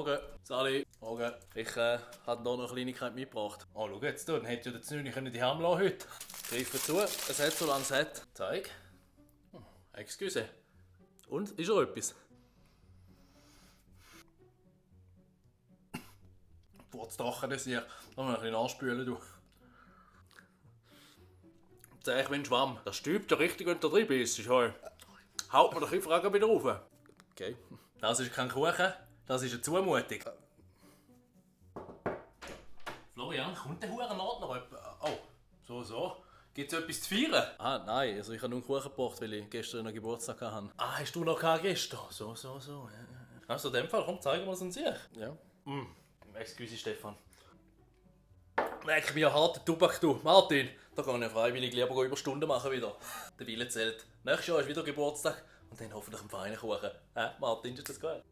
Morgen. Sali. Morgen. Ich habe hier noch eine Kleinigkeit mitgebracht. Oh, schau jetzt, dann hättest du ja den 9 die haben lassen heute. Greife zu, es hat, solange es hat. Zeig. Excuse. Und, ist er etwas? Furzdrachen, das hier. Da muss ich ein bisschen nachspülen, du. Zäh wie ein Schwamm. Das stübt ja richtig, wenn du da drin bist. Haut mir doch die Frage wieder rauf. Okay. Das ist kein Kuchen, das ist eine Zumutung. Florian, kommt der Hurenordner etwa? Oh, so. Gibt es etwas zu feiern? Ah, nein, also ich habe nur einen Kuchen gebracht, weil ich gestern noch Geburtstag hatte. Ah, hast du noch gestern? So. Ja. Also in dem Fall, komm, zeigen wir es uns hier. Ja. Excuse, Stefan. Merk mir ja harten Tubak, du. Martin, da kann ich freiwillig lieber Überstunden machen wieder. Der Wille zählt. Nächstes Jahr ist wieder Geburtstag und dann hoffentlich einen feinen Kuchen. Martin, ist das geil?